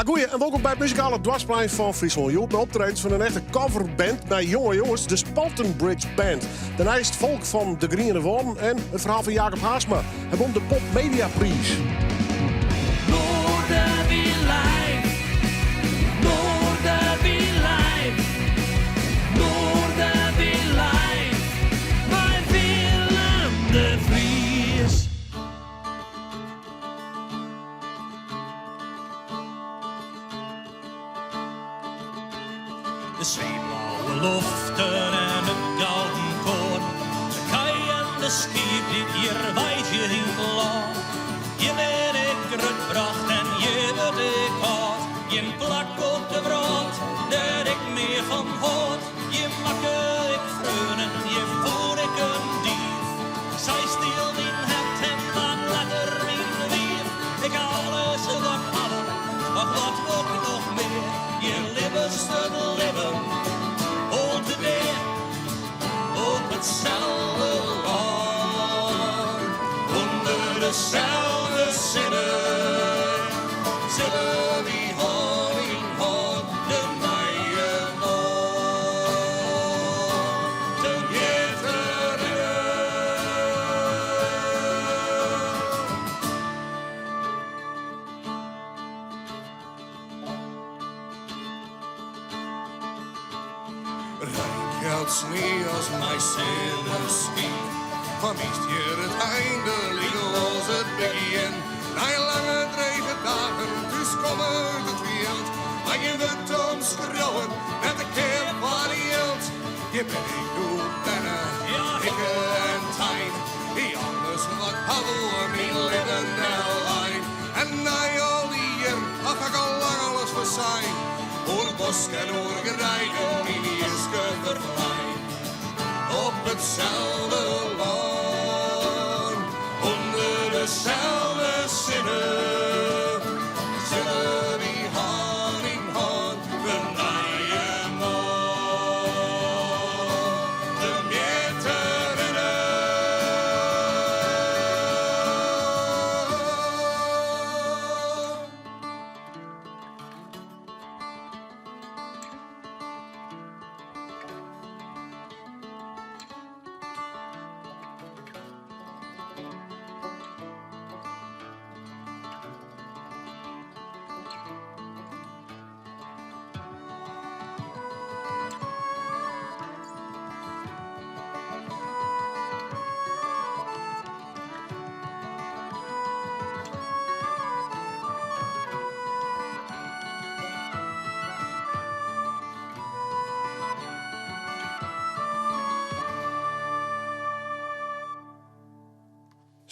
Goeie en wolkom by it muzikale doarpsplein fan Fryslân. Hjoed mei optredens fan in echte coverband mei jonge jonges, de Spalten Bridge Band. Dêrneist folk fan de Griene Wâlden en it ferhaal fan Jacob Haarsma. Hy wûn de Pop Media Priis. Noardewyn live, Noardewyn live, Noardewyn live, mei Willem de Vries. De sweefblauwe loften en it gouden koarn, de kij en de skiep dy't hjir weidzje yn it lân. Hjir bin ik grutbrocht en hjir wurd ik âld, gjin plak op de wrâld dêr't ik mear fan hâld. Hjir makke ik freonen, hjir fûn ik in dief. Sy stiel myn hert en waard letter myn wiif. Ik ha alles wat ik ha wol, och wat wol ik noch mear? Hjir libbest it libben oant de dea. Op itselde lân, ûnder deselde sinne, sille wy hân yn hân de nije moarn temjitte rinne. Rein, kjeld, snie as mei sinneskyn. Foar my is hjir it einde lykas it begjin. Nei lange drege dagen thús komme út it fjild. Mei gjin wurd omskriuwen, net te keap foar jild. Hjir bin ik doe berne, hikke en tein. Alles wat ik ha woe, myn libben dellein. En nei al dy jierren, ach ha ik al lang alles fersein. Oer bosk en oer greiden, myn jiske ferflein. Op itselde lân, ûnder deselde sinne, sille wy hân yn hân de nije moarn temjitte rinne.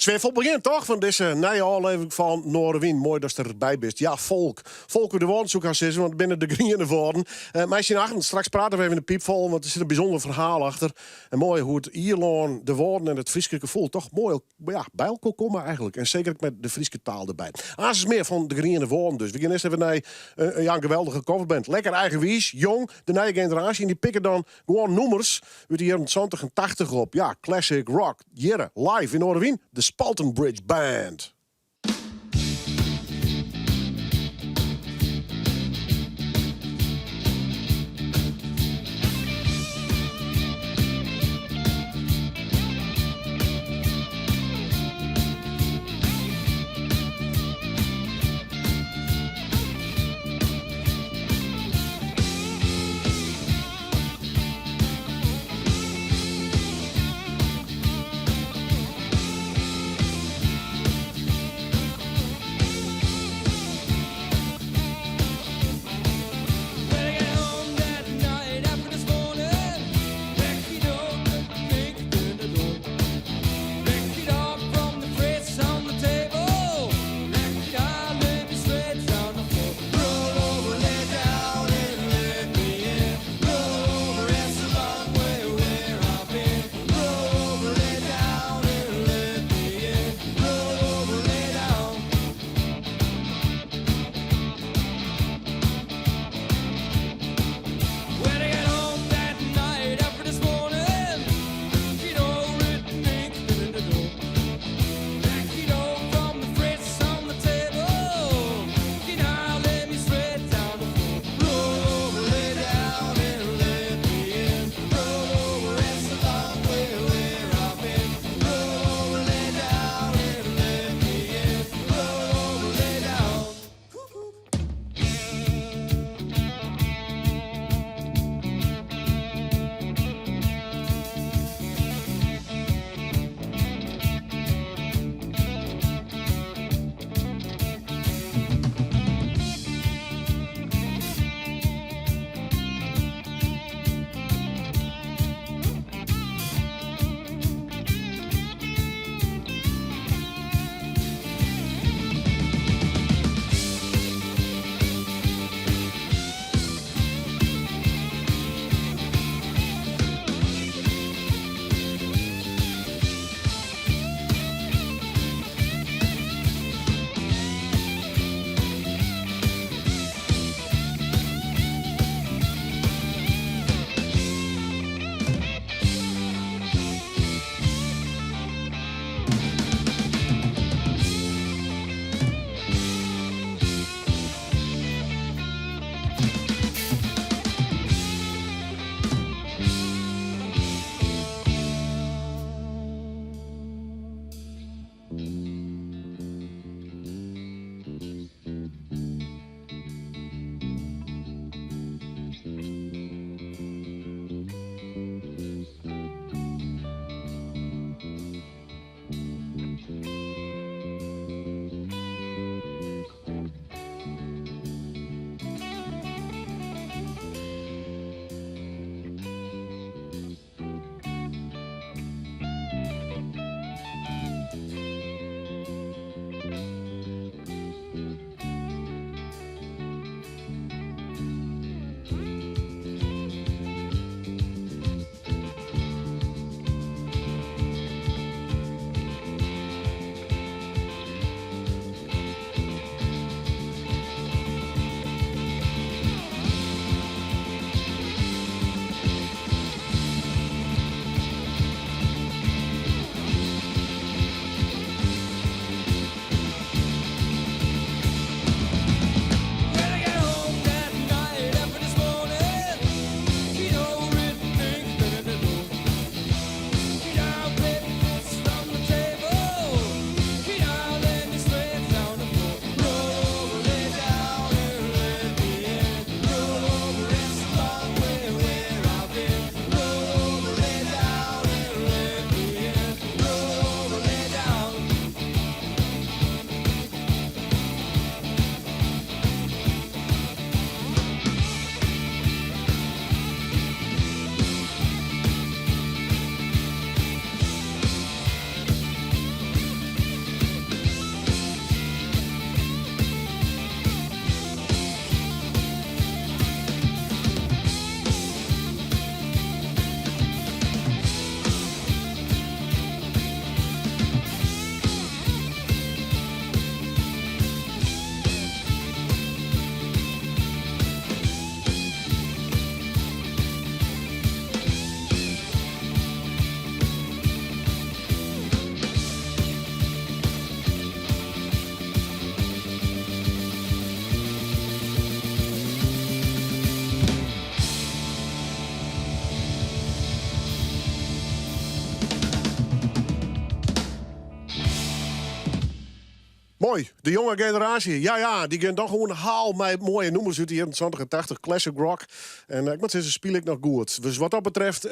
Sfearfol begjin toch fan dizze nije ôflevering fan Noardewyn. Moai datst derby bist. Ja, folk. Folk út de Wâlden soe ik hast sizze, want it binne de Griene Wâlden. Eh, mei syn achten, straks prate we even de piip fol, want der sit in bysûnder ferhaal achter. En moai hoe it Ierlân, de Wâlden en it Fryske gefoel toch moai ja, by elkoar komme eigenlik. En seker ek mei de Fryske taal derby. Aansens mear fan de Griene Wâlden dus. We gean earst even nei eh, ja, in geweldige coverband. Lekker eigenwiis, jong, de nije generaasje. En dy pikke dan gewoan nûmers út de jierren 70 en 80 op. Ja, classic rock. Hjirre, live yn Noardewyn, de Spalten Bridge Band. Moai, de jonge generaasje. Ja, ja, dy gean dochs oan de haal mei moaie nûmers út de jierren 70 en 80, classic rock. En ik moat sizze, spile ek noch goed. Dus wat dat betreft,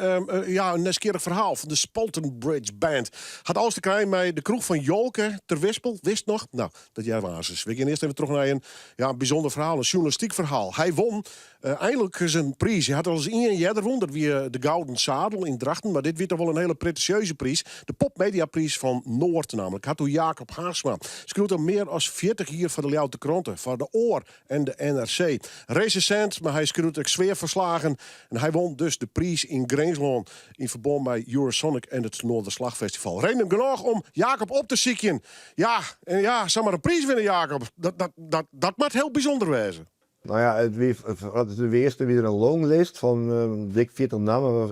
ja, in nijsgjirrich ferhaal fan de Spalten Bridge Band. Hat alles te krijen mei de kroech fan Jolke Terwispel, wist noch? Nou, dat hearre we aansens. We gean earst even troch nei in, ja, in bysûnder ferhaal, in sjoernalistyk ferhaal. Hy won Einlik ris in priis. Hy hat al ris ien earder wûn, dat wie de Gouden Zadel yn Drachten. Mar dit wie toch wol in hiele pretinsjeuze priis. De Popmediapriis fan Noard nammentlik. Hat oer Jacob Haagsma. Skriuwt al mear as 40 jier foar de Ljouwerter Krante, foar de Oar en de NRC. Resensint, mar hy skriuwt ek sfearferslagen. En hy won dus de priis yn Grinslân yn ferbân mei Eurosonic en it Noorderslagfestival. Reden genôch om Jacob op te sykjen. Ja, en ja, samar in priis winne Jacob, dat, dat, dat, dat moat hiel bysûnder wêze. No ja, it wie de earste wie der in longlist fan dik 40 nammen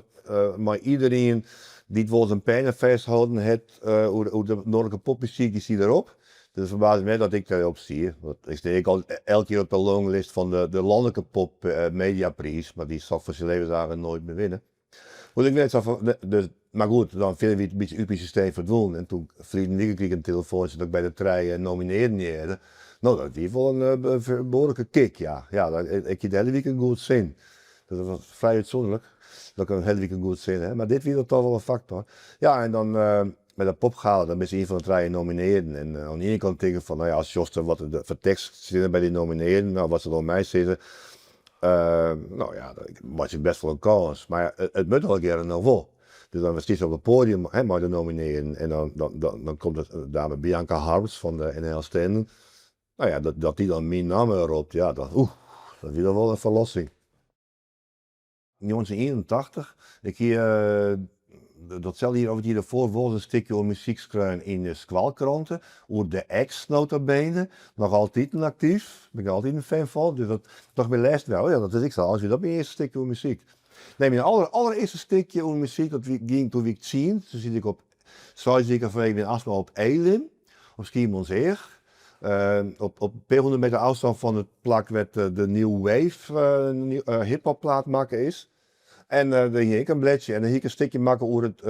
mei iderien dy't wolris in penne fêstholden hat oer de noardlike popmuzyk, dy stie derop. Dus it ferbaasde my net dat ik dêrop stie, want ik stean ek al elk jier op de longlist fan de lanlike popmediapriis, mar dy sil ik foar syn levensdagen noait mear winne. Want ik net sa fan, dus, mar goed, dan fierder wie it in bytsje út myn systeem ferdwûn. En toen ferline wike krige ik in telefoantsje dat ik by de trije nominearden hearde. No, dat wie wol in behoarlike kick, ja. Ja, ik hie de hiele wike in goed sin. Dat was frij útsûnderlik, dat ik in hiele wike in goed sin ha. Mar dit wie dan toch wol in faktor. Ja, en dan by dat popgala, dan bist ien fan de trije nominearden. En oan de iene kant tink ik fan, no ja, as sjochst wat der foar tekst steane by dy nominearden, no, wat se oer my sizze, No ja, dan meitsje ik bêst wol in kâns. Mar ja, it moat allegearre noch wol. Dus dan stiest op it poadium, hè, mei de nominearden en dan, dan, dan komt de dame Bianca Harms fan de NHL Stenden. No ja, dat dy dan myn namme ropt, ja, dat, oeh, dat wie dan wol in ferlossing. 1981, ik hie datselde jier of it jier derfoar wolris in stikje oer muzyk skreaun yn de skoalkrante, oer de Ex nota bene, noch altiten aktyf, bin ik altiten fan fan, dus dat tocht ik by lêsten wer, oh ja, dat is ek sa, as wie dat myn earste stikje oer muzyk. Nee, myn aller, allerearste stikje oer muzyk, dat wie, gyng toen wie ik tsien, toen siet ik op seis wike fanwege myn astma op Elim, op Skiermûntseach. Op in pear hûndert meter ôfstân fan it plak wêr't de New Wave hiphopplaat makke is. En dêr hie ik in bledsje en dêr hie ik in stikje makke oer it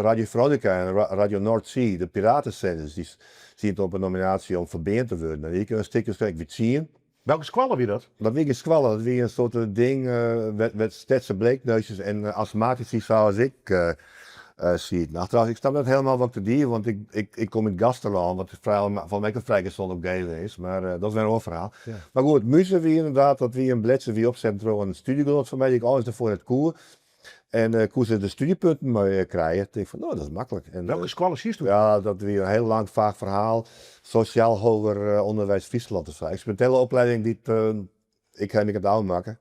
Radio Veronica en Radio North Sea, de piratesenders. Dy stienen op 'e nominaasje om ferbean te wurden. En dêr hie ik in stikje skreaun, ik wie tsien. Welke skoalle wie dat? Dat wie gjin skoalle, dat wie in soarte ding wêr't stedse bleekneusjes en astmatici sa as ik sieten. Achteraf, ik snap net helemaal wat ik der die, want ik kom út Gaasterlân, wat folgens my ek in frij gezonde omgeving is, mar dat is wer in oar ferhaal. Mar goed, Muze wie ynderdaad, dat wie in bledsje wie opsetten troch in studiegenoat fan my, dy't ik eins derfoar net koe. En koe se de studiepunten mei krije. Tink fan, no, dat is maklik. En, Welke skoalle siest doe? Ja, dat wie in hiel lang faach ferhaal. Sosjaal Hoger Onderwijs Friesland of sa. Eksperimentele opleiding dy't ik ha my net ôfmakke.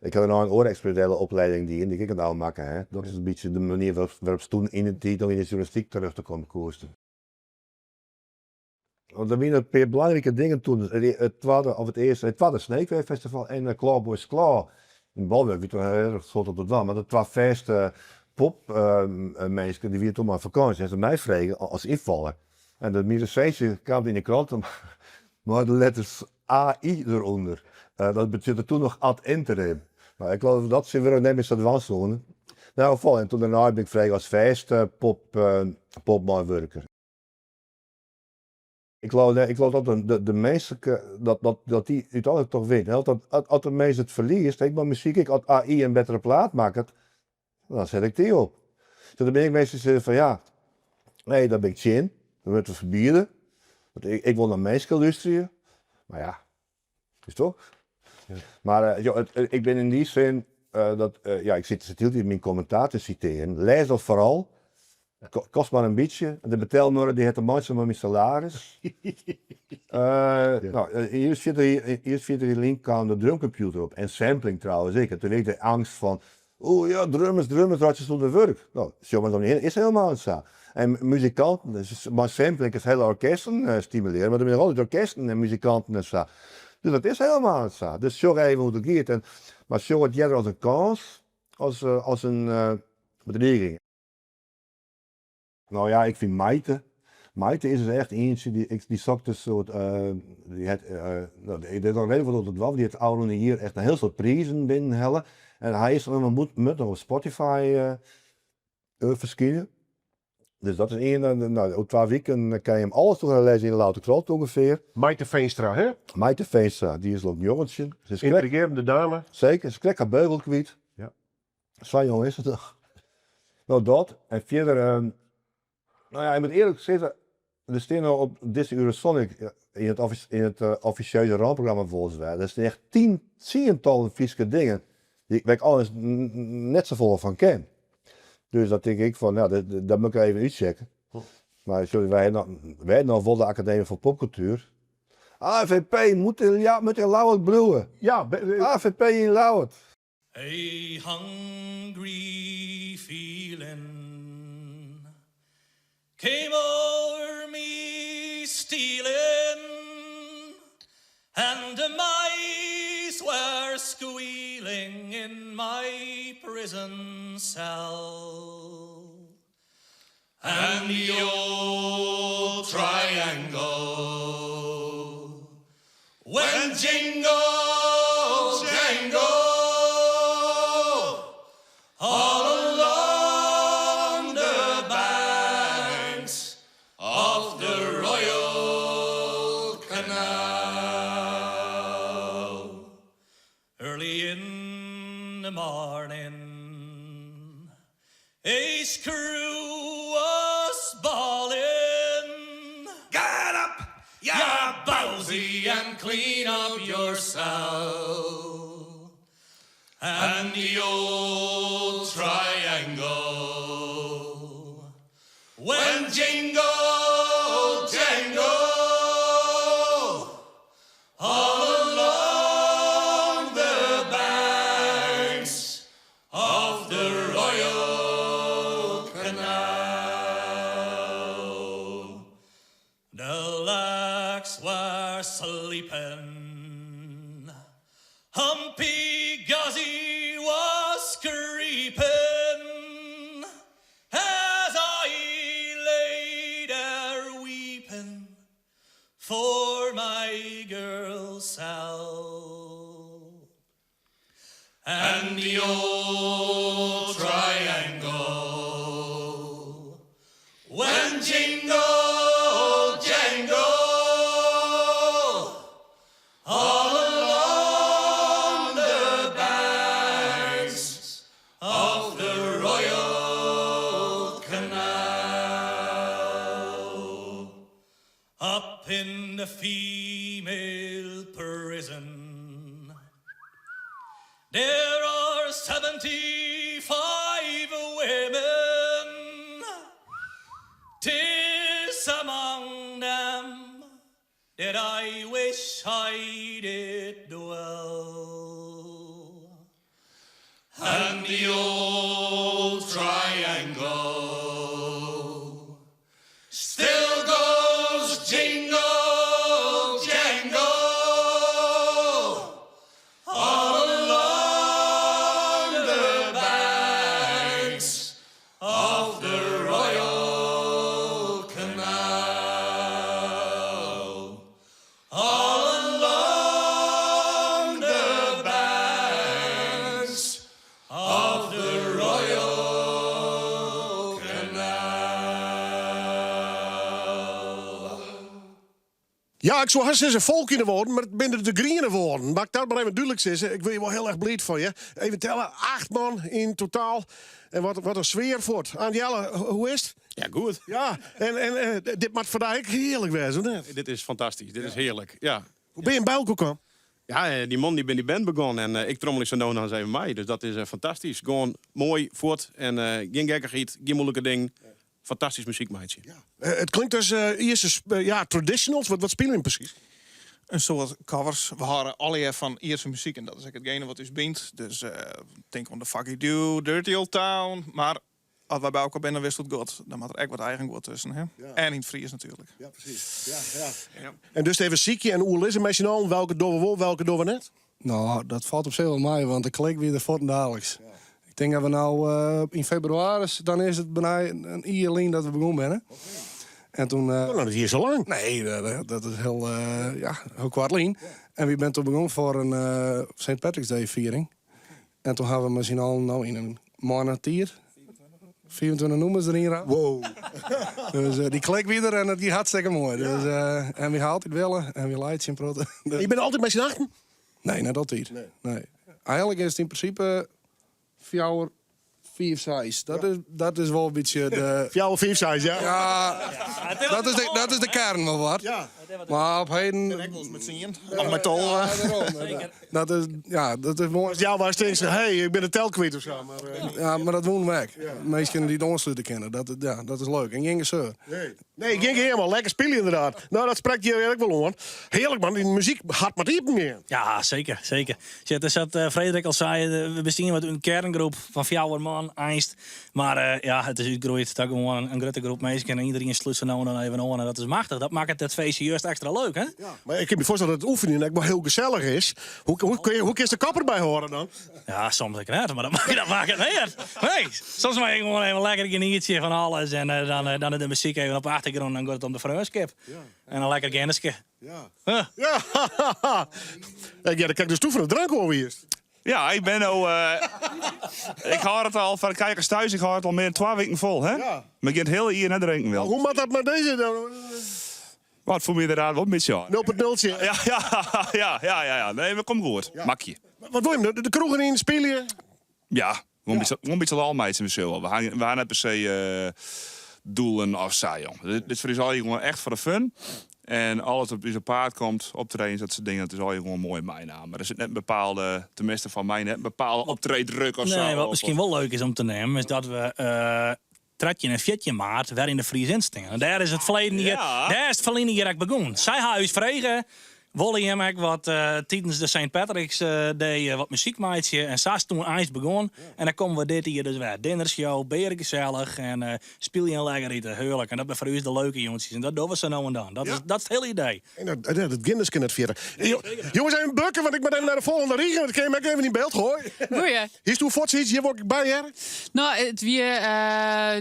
Ik ha dêrnei in oare eksperimentele opleiding dien dy't ik ek net ôfmakke ha. Dat is in bytsje de manier wêrop'tst toen yn de tiid noch yn de sjoernalistyk terjochte komme koest. Want der wiene in pear belangrike dingen toen. It twadde, of it earste, it twadde Sneekweef Festival en Clawboys Claw yn Bolwurk wie toen hiel erch soad op te dwaan. Mar de twa fêste popminsken dy wiene toen mei fakânsje en se my frege as ynfaller. En de myn resinsje kaam yn de krante mei de letters AI derûnder. Dat betsjutte toen noch ad interim. Mar ik leau dat se wurk net mear sa dwaan soene. Yn elk gefal, en toen dêrnei bin ik frege as fêste popmeiwurker. Ik leau, nee, ik leau dat de, de minsklike, dat, dat, dat dy úteinlik toch wint. As, dat, as de mins it ferliest, ek mei muzyk, ek as AI in bettere plaat makket, dan set ik dy op. Dus der binne ek minsken dy't sizze fan ja, nee, dêr bin ik tsjin, dat moatte we ferbiede. Want ik, ik wol nei minsken lústerje. Mar ja, is toch? Mar jo, it, ik bin yn dy sin dat, ja, ik sit, sit hieltyd myn kommentaar te sitearjen. Lês dat foaral. Kost mar in bytsje. De betelmuorre dy hat te meitsjen mei myn salaris. No, earst 40 jier lyn kaam de drumkompjûter op en sampling trouwens ek. En toen wie ek de eangst fan, oeh ja, drummers, drummers reitsje sûnder wurk. No, sjoch mar ris om je hinne, is helemaal net sa. En muzikanten, mei sampling kinst hiele orkesten stimulearje, mar der binne noch altyd orkesten en muzikanten en sa. Dus dat is helemaal net sa. Dus sjoch even hoe't it giet. En, mar sjoch it earder as in kâns as as in bedriging. No ja, ik fyn Mayte. Mayte is dus echt ientsje dy, ik, dy sokt in soart, dy hat, no, der is al redelijk wat oer te dwaan, dy hat it ôfrûne jier echt in hiel soad prizen binnenhelle. En hy is noch moat noch op Spotify ferskine. Dus dat is ien, no, oer twa wiken kinne je him alles troch lêze yn de Ljouwerter Krante ûngefear. Maite Veenstra, hè? Maite Veenstra, dy is al 19. Se is krekt, Yntrigearjende dame. Seker, se is krekt har beugel kwyt. Sa jong is se noch. No dat, en fierder, no ja, ik moat earlik sizze, der stean no op dizze Eurosonic, yn it yn it offisjeuze ramprogramma wolris der stean echt tien, tsientallen Fryske dingen dy't wêr't ik eins net safolle fan ken. Dus dat tink ik fan, no, dat moat ik even úttsjekke. Mar sjoch, wy hawwe noch wol de Akademy foar Popkultuer. AFP moat yn Ljouwert bliuwe. Ja. AFP yn Ljouwert. A hungry feeling came o'er me stealing, and the mice were squealing in my prison cell. And the old triangle went jingle jangle all along the banks of the Royal Canal. Early in the morning, a screw was bawling. Get up, ya bowsy, and clean up your cell. And the old triangle went jingle jangle all along the banks of the Royal Canal. The larks were sleeping, Humpy Guzzy was creeping as I lay there weeping for my girl Sal. And the old triangle went jingle jangle all along the banks of the Royal Canal. Up in the female prison there are 75 women. 'Tis among them that I wish I did dwell. And the old triangle still goes jingle jangle all along the banks of the Royal Canal. All along the banks of the Royal Canal. Ja, ik soe hast sizze folk yn de Wâlden, mar it binne de Griene Wâlden. Moat ik dat mar even dúdlik sizze. Ik wurd hjir wol hiel erch bliid fan je. Even telle, acht man yn totaal. En wat, wat in sfear fuort. Aant Jelle, hoe is it? Ja, goed. Ja, en dit moat foar dy ek hearlik wêze, of net? Dit is fantastysk, dit is hearlik, ja. Hoe binne jim by elkoar kaam? Ja, dy mannen dy binne dy band begûn en ik trommelje sa no en dan ris even mei. Dus dat is fantastysk. Gewoan moai, fuort en gjin gekkichheid, gjin muoilike dingen. Fantastysk muzyk meitsje. Ja. It klinkt as Ierse ja, traditionals. Wat spylje jim presys? In soad covers. We hâlde allegear fan Ierse muzyk en dat is ek itgene wat ús bynt. Dus tink oan The Foggy Dew, Dirty Old Town. Mar as wy by elkoar binne, dan witst hoe't it giet. Dan moat der ek wat eigen guod tusken. Hè? En yn it Frysk natuerlik. Ja, presys. Ja, ja. En dus even sykje en oerlizze mei syn allen welke dogge we wol, welke dogge we net? No, dat falt op sich wol mei, want de klik wie der fuortendaliks. Ik tink dat we no yn febrewaris, dan is it byna in jier lyn dat we begûn binne. En toen. Oh, dat is hjir sa lang. Nee, dat is hiel, ja, hiel koart lyn. En wy binne toen begûn foar in St. Patrick's Day fiering. En toen hawwe we mei syn allen no yn in moanne tiid. 25 nûmers deryn ramd. Wow. Dus dy klik wie der en it gie hartstikke moai. Dus, en wy ha altyd wille en wy laitsje in protte. Je binne altyd mei syn achten? Nee, net altyd. Nee. Eigenlik is it yn prinsipe fjouwer, fiif, seis. Dat, is, dat is wol in bytsje de... Fjouwer, fiif, seis, ja. Ja, dat is de kearn wol wat. Ja. Mar op heden... Ek wolris mei tsien of mei 12. Ja, dêrom. Dat is, ja, dat is moai. As jou tinkst, hey, ik bin de tel kwyt of sa. Mar, Ja, mar dat woene we ek. Minsken dy't oanslute kinne, dat, ja, dat is leuk. En gjin geseur. Nee, nee gjin geheim, Lekker spylje ynderdaad. No, dat sprekt hjir ek wol oan. Hearlik man, dy muzyk hart moat iepen gean. Ja, seker, seker. Sjoch, it is sa't Frederik al sei, we besteane wat út in kearngroep fan fjouwer man, einst. Mar ja, it is útgroeid ta gewoan in grutte groep minsken en iderien slút se no en dan even oan en dat is machtich. Dat makket it feestje juist ekstra leuk, hè? Ja, mar ik kin my foarstelle dat it oefenjen ek wol hiel gesellich is. Hoe, hoe, hoe, hoe kinst de kop derby hâlde dan? Ja, soms ek net, mar dat makket net út. Nee, soms moat je gewoan even lekker genietsje fan alles en dan, dan de muzyk even op de achtergrûn, dan giet it om de freonskip. En in lekker Guinnesske. Ja. Huh. Ja, ja, dan kin ik dus toe fan de drank oan wiest. Ja, ik ben nou. Ik hâld it al foar de kijkers thuis, ik hâld it al mear dan twa wiken fol. Hè? Ja. Mar ik gean it hiele jier net drinken wil. Hoe moat dat mei dizze dan? Wat foel my inderdaad wol in bytsje ôf. 0.0. Ja. Nee, we komme goed. Makje. Wat wol je? De kroegen yn spylje? Ja, gewoan in bytsje lol meitsje we sille. We ha net per se doelen of sa, jong. Dit is foar ús allegear gewoan echt foar de fun. En alles wat ús op paad komt, optredens, dat soart dingen, dat is allegear gewoan moai meinaam. Mar der sit net in bepaalde, teminsten foar my net, in bepaalde optreeddruk of sa. Nee, wat miskien wol leuk is om te neamen, is dat we 13 en 14 maart wer yn de Friezinne stean. En dêr is it ferleden jier, dêr is it ferline jier ek begûn. Sy ha ús frege, wolle jim ek wat tidens de St. Patrick's Day wat muzyk meitsje? En sa is it toen eins begûn. En dan komme we dit jier dus wer. Dinnershow, bearegesellich en spylje en lekker ite. Hearlik. En dat binne foar ús de leuke jûntsjes. En dat dogge we sa no en dan. Dat is, dat is it hiele idee. En dat, dat Guinnesske net fierder. Jonges, even bukke, want ik moat even nei de folgjende rige. Want ik kin him ek even yn byld goaie. Goeie. Hiest fuort sayts, hjir wol ik by hearre? No, it wie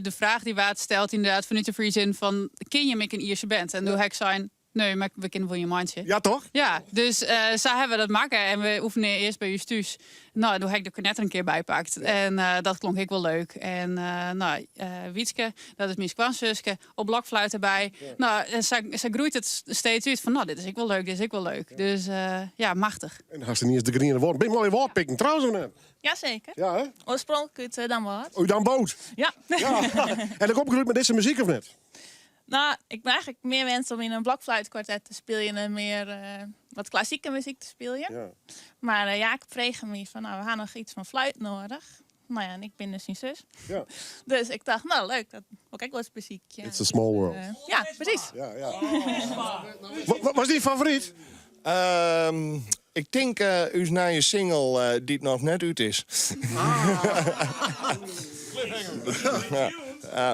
de fraach dy't waard steld ynderdaad fanút de Friezinne fan kin jim ek in Ierske band? En doe ha ik sein, nee, mar we kinne wol ien meitsje. Ja, toch? Ja, dus sa hawwe we dat makke en we oefenen earst by ús thús. No, doe ha ik de kornet der in kear by pakt en dat klonk ek wol leuk. En no, Wietske, dat is myn skoansuske, op blokfluit derby. No, en sa groeit it steeds út fan, no, dit is ek wol leuk, dit is ek wol leuk. Dus ja, machtich. En dan hast iens de Griene Wâlden. Bin je moai Wâldpikken trouwens of net? Jazeker. Ja, hè? Oarspronklik út Damwâld. Út Damwâld? Ja. Ja. En ek opgroeid mei dizze muzyk of net? No, ik bin eigenlik mear wend om yn in blokfluitkwartet te spyljen en mear wat klassike muzyk te spyljen. Ja. Mar Jacob frege my fan, no, we ha noch iets fan fluit nedich. No ja, en ik bin dus syn sus. Ja. Dus ik tocht, no leuk, dat wol ik ek wolris besykje. It's a small world. Ja, presys. Ja. Wat is dyn favoryt? Ik tink ús nije single dy't noch net út is.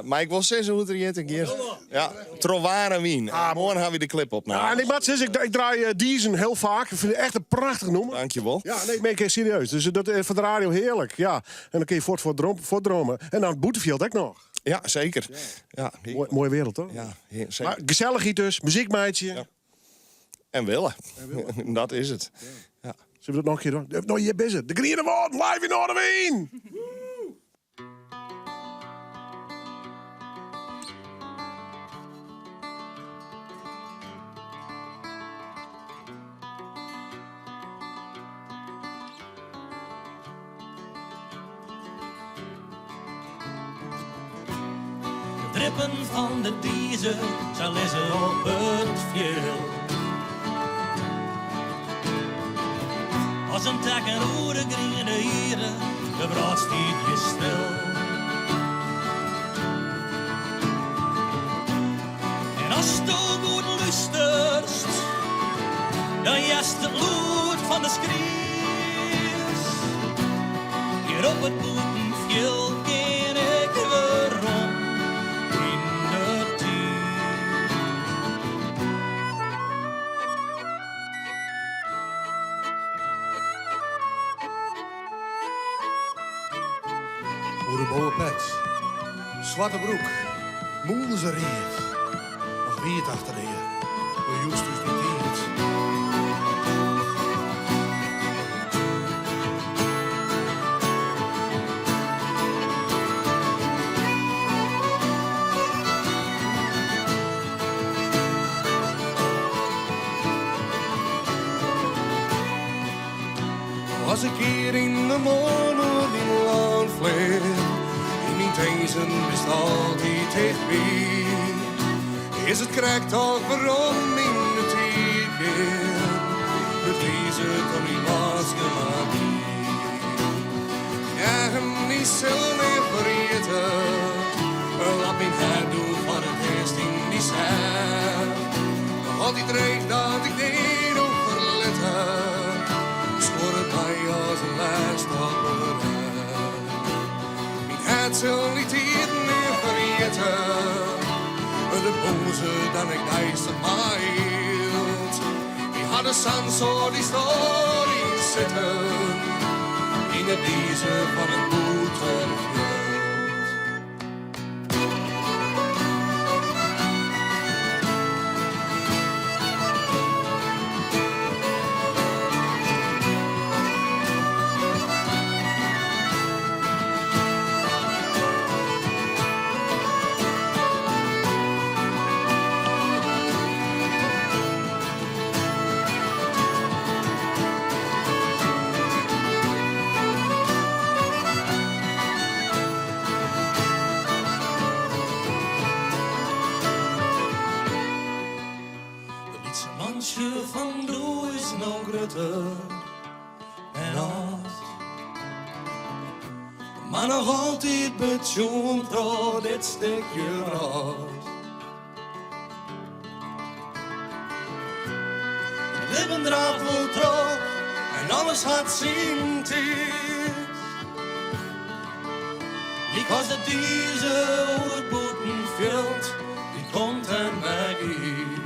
Mar ik wol sizze hoe't er hjit in kear. Ja, Troch waar en wyn. Ah, moarn ha wy de klip opnaam. Ja, en ik moat sizze, ik draai Dizen hiel faak. Ik fyn it echt in prachtich nûmer. Dankjewol. Ja, nee, ik meen serieus. Dus dat foar de radio hearlik. Ja. En dan kin je fuort fuortdrome. En dan Bûtenfjild ek noch. Ja, seker. Ja. Moai, moaie wereld, toch? Ja, seker. Mar gesellichheid dus, muzyk meitsje. Ja. En wille. Dat is it. Ja. Sille we dat noch in kear dwaan? No, hjir binne se. De Griene Wâlden, live yn Noardewyn! De drippen fan de dize, sa lizze op it fjild. As in tekken oer de griene ierde, de wrâld stiet hjir stil. En asto goed lústerst, dan hearst it lûd fan de skries. Hjir op it bûtenfjild gean ik werom yn de tiid. Oer de bolle pet, swarte broek, mûzeread. Noch wiet achter de ear, do joechst ús dyn tiid. As ik hjir yn de moarn oer dyn lân flean, yn myn tinzen bist altyd tichtby. Is it krekt of werom yn de tiid gean, betiizet om dyn maske magy. Dyn eagen dy sil nea ferjitte, wat myn hert doe foar it earst yn dy seach. Noch altyd dreech dat ik dy doe ferlitte, skuor it my as in lêst op 'e rêch. Myn hert sil dy tiid nea ferjitte, de bûnze dan ek deistich meihield. Wy hadden sa'n soad histoarje sitten yn 'e dize fan it bûtenfjild. De lytse mantsje fan doe is no grutter en âld. Mar noch altyd betsjoend troch dit stikje wrâld. It libben draaft wol troch en alles hat syn tiid. Lykas de dize oer it bûtenfjild, dy't komt en wer giet.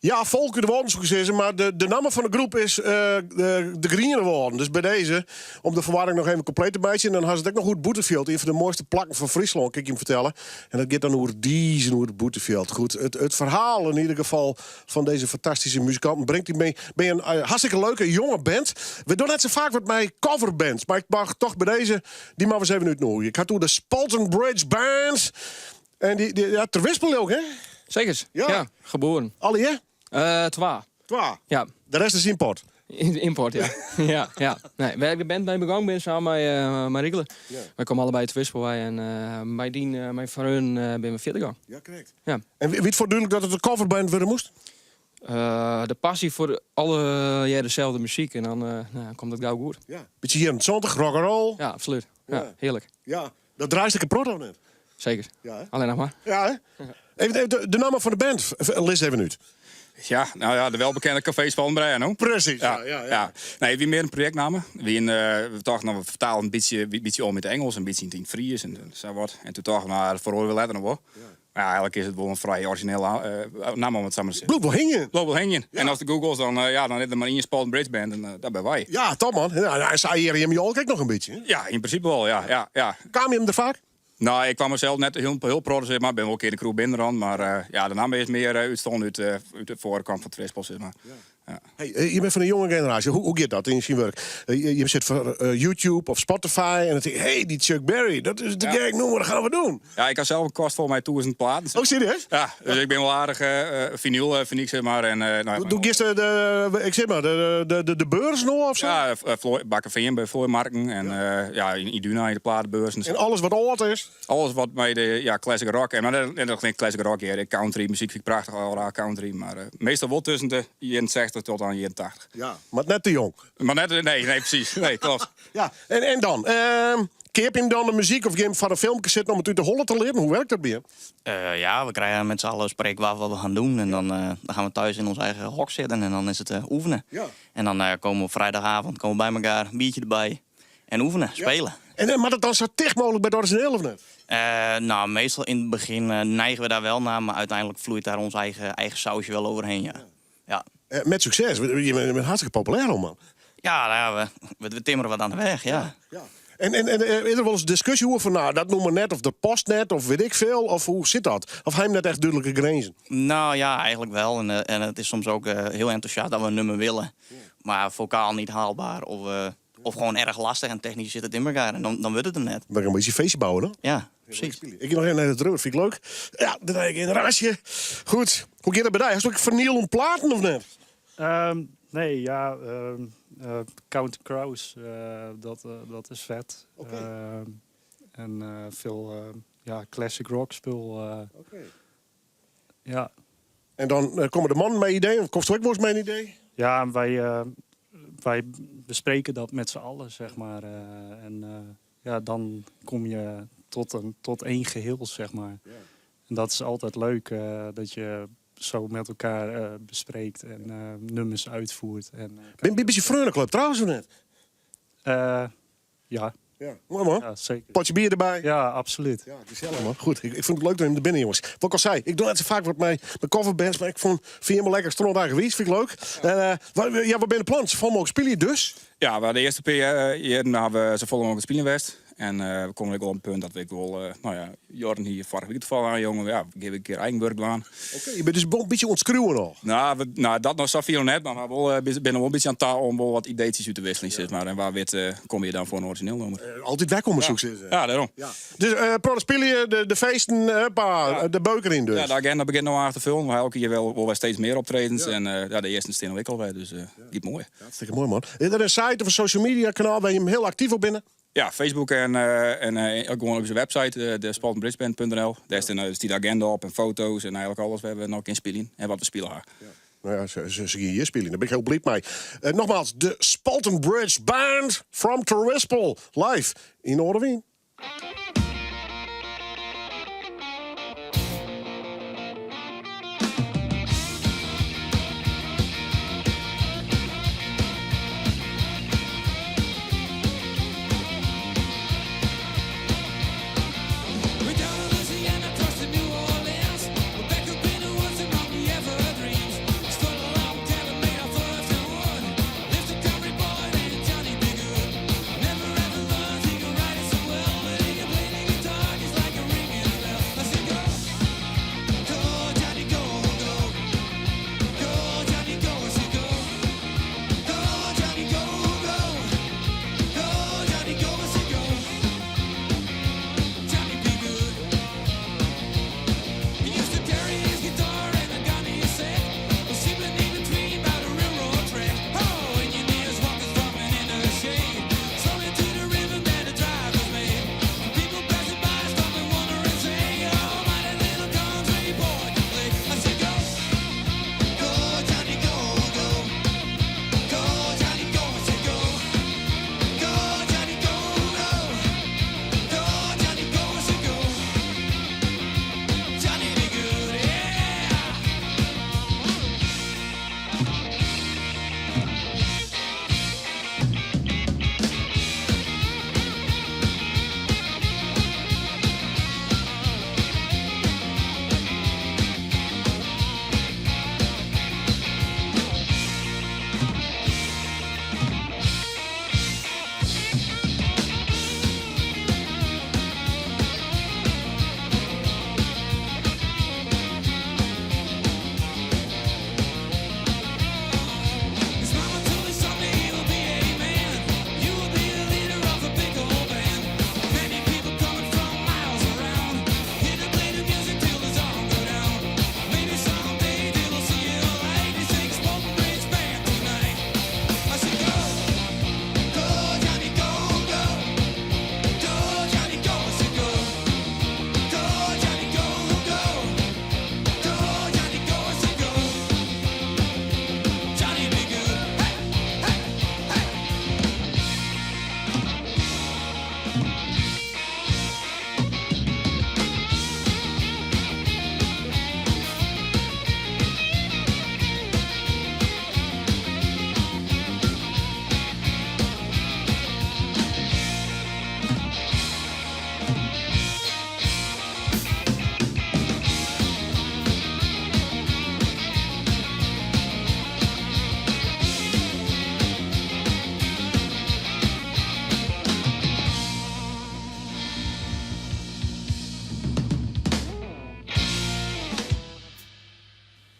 Ja, folk út de Wâlden soe ik sizze, mar de, de namme fan de groep is eh, de, de Griene Wâlden. Dus by dizze, om de ferwarring noch even kompleet te meitsjen, dan ha se it ek noch oer it Bûtenfjild, ien fan de moaiste plakken fan Fryslân, kin ik jim fertelle. En dat giet dan oer dizen oer it Bûtenfjild. Goed, it, it ferhaal yn ieder gefal fan dizze fantastyske muzikanten bringt dy by, by in eh, hartstikke leuke jonge band. We dogge net sa faak wat mei coverbands, mar ik mag toch by dizze, dy moatte we ris even útnûgje. Ik ha it oer de Spalten Bridge Band. En dy, dy ja, Terwispel ook, hè? Zeker. Ja. Ja, geboren. Allegear? Twa. Twa? Ja. De rest is ymport? Ymport, ja. ja, ja. Nee, wêr't ik de band mei begûn bin, samen mei, mei Riekele. Ja. Wy komme allebei út Terwispel wei en uh, mei dyn, uh, mei freonen uh, binne we fierder gien. Ja, krekt. Ja. En wie it foar dúdlik dat it in coverband wurde moast? Uh, de passy foar allegear deselde muzyk en dan uh, nou, komt it gau goed. Ja. Bytsje jierren 70, rock and roll. Ja, absolút. Ja. Ja. hearlik. Ja. Dat draaist ek in protte of net? Seker. Ja, hè? Allinnich mar. Ja, hè? Even, even de, de namme fan de band, lis even út. Ja, nou ja, de welbekende Café Spaltenbrij, no? Presys, ja, ja, ja. Nee, wie mear in projektnamme. Wie in, we tochten, nou, we fertalen in bytsje, bytsje om yn it Ingelsk, in bytsje yn it Frysk en sa wat. En doe tochten we, nou, dat feroarje we letter noch wol. Mar ja, eigentlik is it wol in frij orizjinele namme om it sa mar te sizzen. Bliuwt wol hingjen. Bliuwt wol hingjen. En ast googlest, dan, ja, dan is der mar ien Spalten Bridge Band en dat binne wy. Ja, top man. Ja, en sa heare jim jo ek noch in bytsje, hè? Ja, yn prinsipe wol, ja, ja, ja. Kaam jim der faak? No, ik kwam sels net hiel, hiel protte, sis mar. Ben wol in kear de kroech binnenrûn, mar ja, de namme is mear ûntstien út, út de foarkant fan Terwispel, sis mar. Ja. Hey, je bent fan de jonge generaasje. Hoe, hoe giet dat yn syn wurk? Je sit foar YouTube of Spotify en dan tink je, hey, dy Chuck Berry, dat is de Ja. gek nûmer, dat gean we doen. Ja, ik ha sels in kast fol mei 1000 platen. Oh, serieus? Ja, dus ik bin wol aardich finyl, fanyk, sis mar. En, nou, Doe giest de, de, ik sis mar, de, de, de, de beurs no of sa? Ja, Bakkefean by Flooimarken en ja, yn Iduna yn de platenbeurzen. En alles wat âld is? Alles wat mei de ja, classic rock en maar net net net classic rock hear, country muzyk fyn ik prachtich, al country, mar meastal wol tusken de jierren 60 tot oan jierren 80. Ja, mar net te jong. Mar net, nee, nee, presys. Nee, kloppet. Ja, en, en dan? Keapje jim dan de muzyk of gean jim foar in filmke sitten om it út de holle te learen? Hoe wurket dat by jim? Ja, we krijgen met z'n allen spreekwaar wat we gaan doen. En dan, dan gaan we thuis in ons eigen hok zitten en dan is het oefenen. Ja. En dan komen we op vrijdagavond komen we bij elkaar, een biertje erbij en oefenen, spelen. En moat it dan sa ticht mooglik by it orizjineel of net? Nou, meestal in het begin neigen we daar wel naar, maar uiteindelijk vloeit daar ons eigen, eigen sausje wel overheen. Ja. Ja. Met sukses. Je bent hartstikke populêr al, man. Ja, nou ja, we timmeren wat aan de weg, ja. Ja. En is der wolris diskusje oer fan, nou, dat nûmer net of dat past net of wit ik folle? Of hoe sit dat? Of ha jim net echt dúdlike grinzen? Nou ja, eigenlijk wel. En het is soms ook heel enthousiast dat we een nummer willen. Maar vocaal niet haalbaar of Of gewoon erg lastig en technisch zit het in elkaar en dan wordt het hem net. We gaan een beetje feestje bouwen, hè? Ja, precies. Ik ga nog even naar de drummer, vind ik leuk. Ja, dat heb ik in een raasje. Goed, hoe gaat het bij jou? Hast u ook verniel om platen of net? Nee, ja, Counting Crows, dat is vet. En veel ja, classic rock spul. Ja. En dan komen de mannen met ideeën, of komt er ook wel eens met een idee? Ja, en wij bespreken dat met z'n allen, zeg maar. En ja, dan kom je tot één geheel, zeg maar. En dat is altijd leuk, dat je zo met elkaar bespreekt en nummers uitvoert. En, Ben je een beetje Freunenclub trouwens of net? Ja. Ja, mooi man. Ja, zeker. Potje bier erbij. Ja, absoluut. Ja, gezellig man. Goed, ik vond het leuk dat je er binnen, jongens. Wat ik al zei, ik doe net zo vaak wat mijn coverbands, maar ik vond vind je helemaal lekker stront eigen vind ik leuk. En, ja, wat ben de plan? Vol mogelijk spelen dus? Ja, we de eerste paar jaren hebben we zo vol mogelijk spelen geweest. En we komen ook wel op een punt dat we wel, nou ja, Jordan hier vorige week toevallig aan, jongen, ja, we geven een keer eigen werk aan. Oké, je bent dus een beetje ontschreeuwen al. Nou, dat nog zoveel net, maar we ben wel een beetje aan taal om wel wat ideetjes uit te wisselen, zeg maar. En waar weet, kom je dan voor een origineel nummer? Altijd welkom, zoek ze. Ja, daarom. Ja. Dus Pro speel je de feesten, huppa, de beuker in dus. Ja, de agenda begint nou aan te vullen. We hebben elke keer wel steeds meer optredens. En ja, de eerste staan ik alweer, dus die mooi. Ja, hartstikke mooi, man. Is er een site of een social media kanaal waar je hem heel actief op binnen? Ja, Facebook en ook gewoon op zijn website, de spaltenbridgeband punt N L. Daar staat de agenda op en foto's en eigenlijk alles waar we nog in spelen en wat we spelen haar. Ja. Nou ja, ze gaan hier spelen, daar ben ik heel blij mee. Nogmaals, de Spalten Bridge Band from Terwispel, live in Noardewyn. Never ever learned he could write it so well.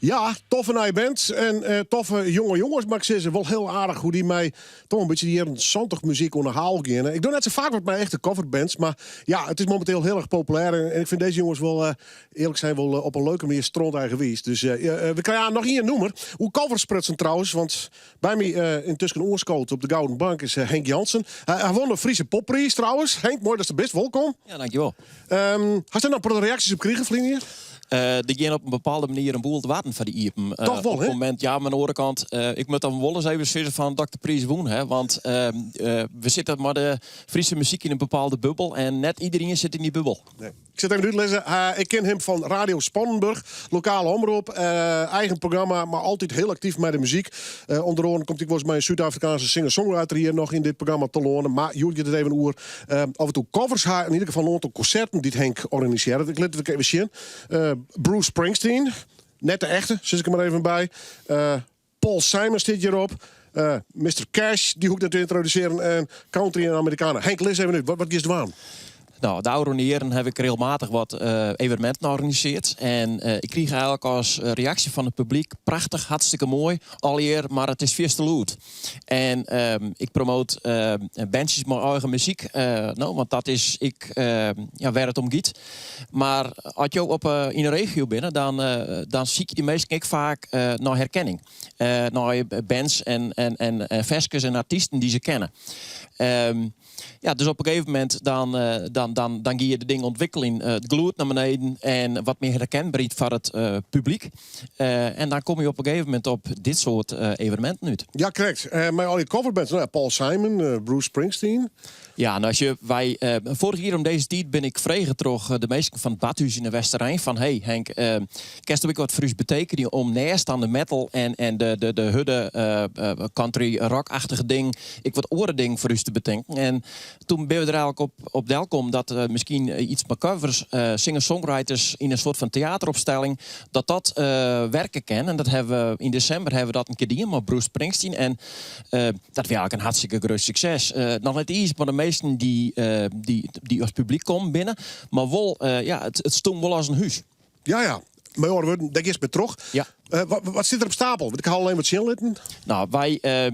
Ja, toffe nije band en eh, toffe jonge jonges, mar ik sizze. Wol hiel aardich hoe't dy mei toch in bytsje dy jierren 70 muzyk oan de haal geane. Ik doch net sa faak wat mei echte coverbands, mar ja, it is mominteel hiel erch populêr. En, en ik fyn dizze jonges wol, eh, earlik sein, wol eh, op in leuke manier stronteigenwiis. Dus eh, ja, eh, we krije noch ien nûmer. Oer covers sprutsen trouwens, want by my eh, yntusken oanskood op de Gouden Bank is eh, Henk Jansen. Hy, hy wûn de Friese Poppriis trouwens. Henk, moai datst der bist. Wolkom. Ja, dankjewol. Um, hast der noch in protte reaksjes op krigen, ferline jier? Uh, der gean op in bepaalde manier in boel te warten foar de iepen. Uh, Toch wol, op het momint, ja, maar oan de oare kant, uh, ik moat dan wol ris even sizze fan dat ik de priis wûn ha. Want uh, we sitte mei de Fryske muzyk yn in bepaalde bubbel en net iderien sit yn dy bubbel. Nee. Ik sil it even útlizze. Uh, ik ken him fan Radio Spannenburg, lokale omrop, uh, eigen programma, mar altyd hiel aktyf mei de muzyk. Uh, ûnder oaren komt hy wolris mei in Súd-Afrikaanske singer-songwriter hjir noch yn dit programma telâne. Mar hjoed giet it even oer uh, oft we it oer covers ha, yn ieder gefal in oantal konserten dy't Henk organisearret. Ik lit it even sjen. Uh, Bruce Springsteen, net de echte, sis ik der mar even by. Uh, Paul Simon stiet hjirop. Uh, Mr. Cash, dy hoech ik net te yntrodusearjen. En country en Americana. Henk, lis even út. Wat, wat giest dwaan? Nou, de ôfrûne jierren ha ik regelmatich wat uh, eveneminten organisearre. En uh, ik krige eigentlik as reaksje fan it publyk... prachtich, hartstikke moai, allegear, mar it is fierste lûd. En um, ik promoat uh, bandsjes mei eigen muzyk. Uh, no, want dat is ek, uh, ja, wêr't it om giet. Mar as jo op, uh, yn de regio binne, dan, uh, dan sykje dy minsken ek faak uh, nei herkenning. Uh, nei bands en, en, en, en ferskes en artysten dy't se kenne. Um, ja, dus op in gegeven momint dan, uh, dan, dan, dan geane je de dingen ûntwikkeljen. Uh, it gelûd nei beneden en wat mear herkenberheid foar it uh, publyk. Uh, en dan komme je op in gegeven momint op dit soart uh, eveneminten út. Ja, krekt. Uh, mei al dy coverbands, no ja, Paul Simon, uh, Bruce Springsteen. Ja, no, as je, wy, uh, foarich jier om dizze tiid bin ik frege troch de minsken fan it Badhús yn de Westerrein fan hey Henk, uh, kinst ek wat foar ús betekenje om neist dan de metal en, en de, de, de hurde uh, country rock-achtige ding, ek wat oare dingen foar ús te betinken. En toen binne we der eigentlik op, op delkommen dat uh, miskien iets mei covers, uh, singer-songwriters yn in soart fan teateropstelling, dat dat uh, werke kin. En dat hawwe we yn desimber hawwe we dat in kear dien mei Bruce Springsteen. En uh, dat wie eigentlik in hartstikke grut sukses. Uh, noch net iens mei de minsken dy't, uh, dy't, dy't as publyk kommen binne, mar wol, uh, ja, it, it stûn wol as in hús. Ja, ja. Mei oare wurden, dêr giest mei troch. Ja. Uh, wat, wat sit der op stapel? Want ik ha allinne wat sjen litten. No, wy, uh,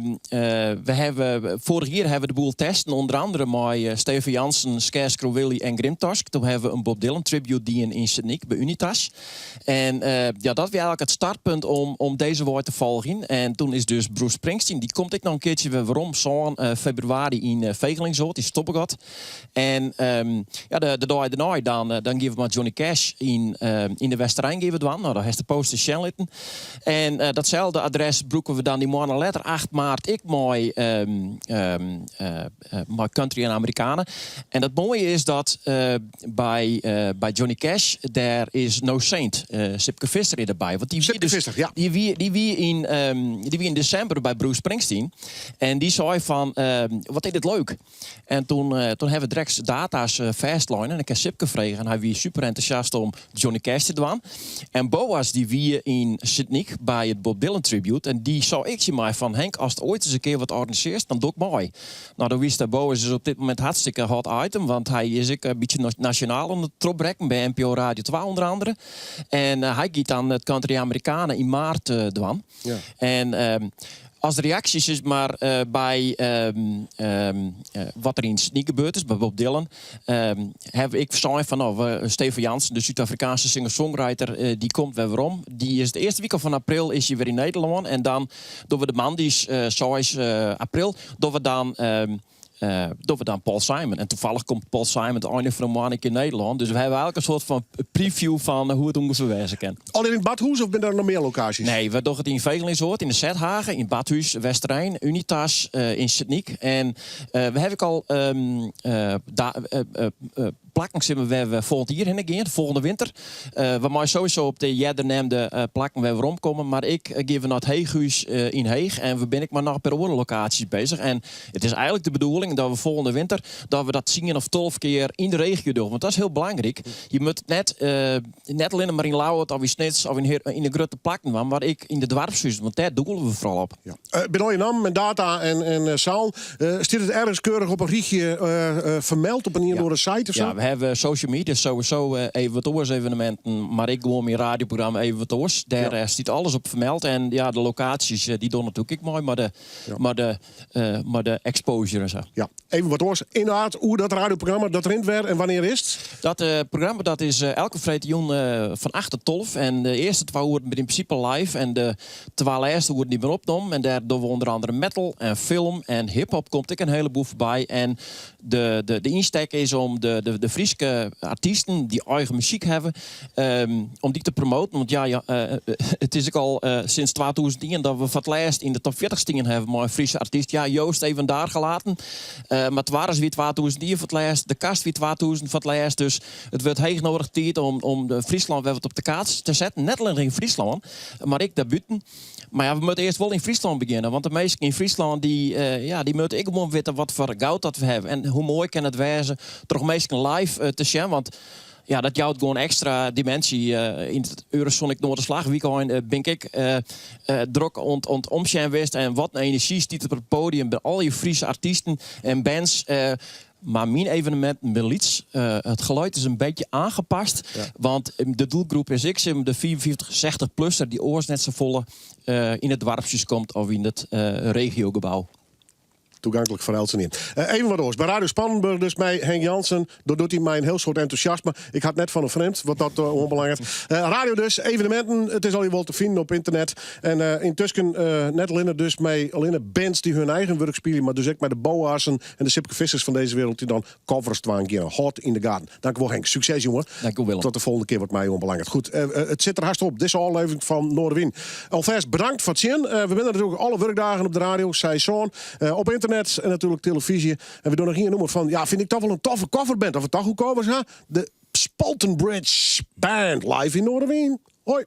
we hawwe, foarich jier hawwe we de boel testen, ûnder oare mei uh, Steven Jansen, Scarecrow Willy en Grimtosk. Doe hawwe we in Bob Dylan tribute dien yn Sint Nyk by Unitas. En uh, ja, dat wie eigentlik it startpunt om, om dizze wei te folgjen. En doe is dus Bruce Springsteen, dy komt ek noch in keartsje wer werom, 7 uh, febrewaris yn uh, Vegelinsoard, yn Stobbegat. En um, ja, de, de dei dêrnei dan, dan geane we mei Johnny Cash yn, uh, yn de Westerrein geane we dwaan. No, dêr hast de poster sjen litten. En uh, datselde adres brûke we dan dy moanne letter, 8 maart, ek mei, um, um, uh, mei country en Americana. En it moaie is dat uh, by, uh, by Johnny Cash, dêr is No Saint, uh, Sipke Visser is derby. Want dy wie Sipke dus, Visser, ja. Dy wie, dy wie yn, um, dy wie yn desimber by Bruce Springsteen. En dy sei fan, um, wat is dit leuk. En doe, uh, doe hawwe we direkt data's uh, fêstlein. En ik ha Sipke frege en hy wie super entûsjast om Johnny Cash te dwaan. En Boas dy wie yn Sint Nyk by it Bob Dylan tribute. En dy sei ek tsjin my fan Henk, ast oait ris in kear wat organisearrest, dan doch ik mei. No, dan witst, Boas is op dit momint hartstikke hot item, want hy is ek in bytsje nasjonaal oan it trochbrekken by NPO Radio 2 ûnder oare. En uh, hy giet dan it Country Americana yn maart uh, dwaan. Ja. En um, as reaksjes is mar uh, by um, um, uh, wat der yn Sint Nyk gebeurd is, by Bob Dylan, um, ha ik sein fan, no, Steven Jansen, de Súd-Afrikaanske singer-songwriter, uh, dy komt wer werom. Dy is de earste wike fan april is hy wer yn Nederlân. En dan dogge we de moandeis, uh, 6 uh, april, dogge we dan... Um, uh, dogge we dan Paul Simon. En tafallich komt Paul Simon it ein fan de moanne yn Nederlân. Dus we hawwe eigentlik in soart fan preview fan hoe't it ûngefear wêze kin. Al yn it Badhús of binne der noch mear lokaasjes? Nee, we dogge it yn Vegelinsoard, yn de Zethagen, yn Badhús, Westerrein, Unitas, uh, yn Sint Nyk. En uh, we hawwe ek al um, uh, da, uh, plakken sille wêr't we folgjend jier hinne gean, folgjende winter. Uh, we meie sowieso op de earder neamde uh, plakken wer weromkomme. Mar ek geane we nei it Heechhûs uh, yn Heech. En we binne ek mar noch per oare lokaasjes beuzich. En it is eigentlik de bedoeling. bedoeling dat we volgende winter dat we dat 10 of 12 kear yn de regio dogge. Want dat is hiel belangryk. Je moatte net, uh, net allinnich mar yn Ljouwert of yn Snits of yn, yn de grutte plakken dwaan, mar ek yn de doarpshuzen, want dêr doele we foaral op. Ja. Uh, binne al je nammen en data en, en uh, Saal, uh, stiet it ergens keurich op in rychje fermeld op in ien ja. site of sa? Ja, we hawwe social media sowieso even wat oars eveneminten, mar ek gewoan myn radioprogramma even wat oars. Dêr ja. stiet alles op fermeld en ja, de lokaasjes dy dogge natuerlik ek mei, mar de, ja. mar de, mar de exposure en sa. Ja, even wat oars. Ynderdaad, oer dat radioprogramma, dat rint wer en wannear is it? Dat uh, programma dat is uh, elke freedtejûn uh, fan 8 tot 12. En de earste twa oeren yn prinsipe live. En de twa lêste oeren dy binne opnommen. En dêr dogge we ûnder oare metal en film en hip-hop komt ek in heleboel foarby. En de, de, de ynstek is om de, de, de Fryske artysten dy't eigen muzyk hawwe, um, om dy te promoaten. Want ja, ja uh, it is ek al uh, sûnt 2001 dat we foar it lêst yn de top 40 stien hawwe mei in Fryske artyst. Ja, Joost even daar gelaten. Uh, mar Twarres wie 2001 foar it lêst, De Kast wie 2000 foar it lêst. Dus it wurdt heech nedich tiid om, om de Fryslân wer wat op de kaart te setten. Net allinnich yn Fryslân, mar ek dêrbûten. Mar ja, we moatte earst wol yn Fryslân begjinne. Want de minsken yn Fryslân dy, uh, ja, dy moatte ek gewoan witte wat foar goud dat we hawwe. En hoe moai kin it wêze troch minsken live uh, te sjen. Want ja, dat jout gewoan ekstra diminsje. Uh, yn it Eurosonic Noorderslag weekend uh, bin ik uh, drok oan it omsjen west. En wat in enerzjy stiet op it podium by al dy Fryske artysten en bands. Mar myn eveneminten binne lyts. It gelûd is in bytsje oanpast. Ja. Want de doelgroep is ek de 55, 60-plusser dy't oars net safolle yn it doarpshûs komt of yn it regiogebou. Toeganklik foar eltsenien. Uh, even wat oars. By Radio Spannenburg dus mei Henk Jansen. Dat docht hy mei in hiel soad entûsjasme. Ik ha it net fan in frjemd, wat dat uh, oanbelanget. Uh, radio dus, eveneminten. It is al wol te finen op ynternet. En uh, yntusken uh, net allinnich dus mei allinnich bands dy't har eigen wurk spylje, mar dus ek mei de Boa's en de Sipke Vissers fan dizze wrâld dy't dan covers dwaan gean. Hâld yn de gaten. Dankjewol Henk. Sukses jonge. Dank Willem. Tot de folgjende kear wat my oanbelanget. Goed, uh, it sit der hast op. Dizze ôflevering fan Noardewyn. Alfêst bedankt foar it sjen. Uh, we binne natuerlik alle wurkdagen op de radio, seizoen. Uh, op ynternet en natuerlik telefyzje. En we dogge noch ien nûmer fan, ja, fyn ik dochs wol in toffe coverband. Of it toch hoe covers, ha? De Spalton Bridge Band live yn Noardewyn. Hoi.